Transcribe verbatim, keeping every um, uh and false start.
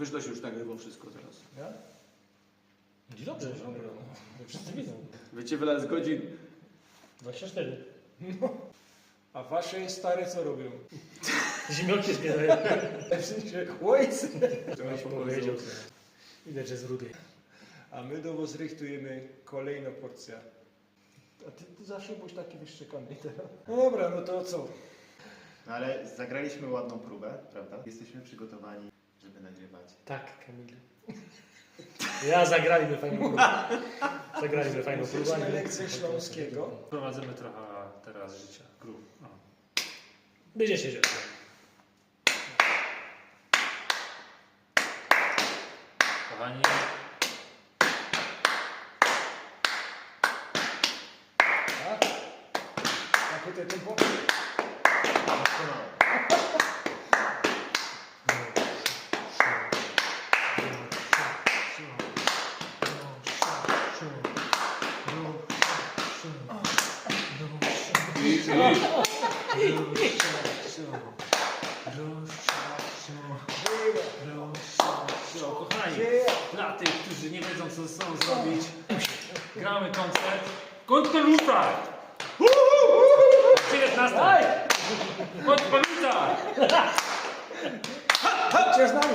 Wiesz, to się już nagrywa wszystko teraz. Ja? Dzień dobry. Dzień dobry. Wszyscy widzą. Wiecie, wiele jest godzin? dwadzieścia cztery. No. A wasze stare co robią? Zimioki zbierają. W sensie, ojc! To mi się powiedział. Widać, że z rudy. A my do was rychtujemy kolejną porcję. A ty, ty zawsze byłeś taki wyszczekany i teraz. No dobra, no to co? No ale zagraliśmy ładną próbę, prawda? Jesteśmy przygotowani, żeby nagrywać. Tak, Kamil. Ja zagraliśmy fajną próbę. Zagraliśmy fajną próbę. Jesteśmy lekcje śląskiego. Prowadzimy trochę teraz życia. Grów. O. Będzie się działo. Kochani, Tak? Tak, tutaj tempo. Doskonale. Kochani, dla tych, którzy nie wiedzą, co ze sobą zrobić, gramy koncert. Kąt to rzucaj! dziewiętnasta! Kąt to rzucaj! Chodźcie z nami!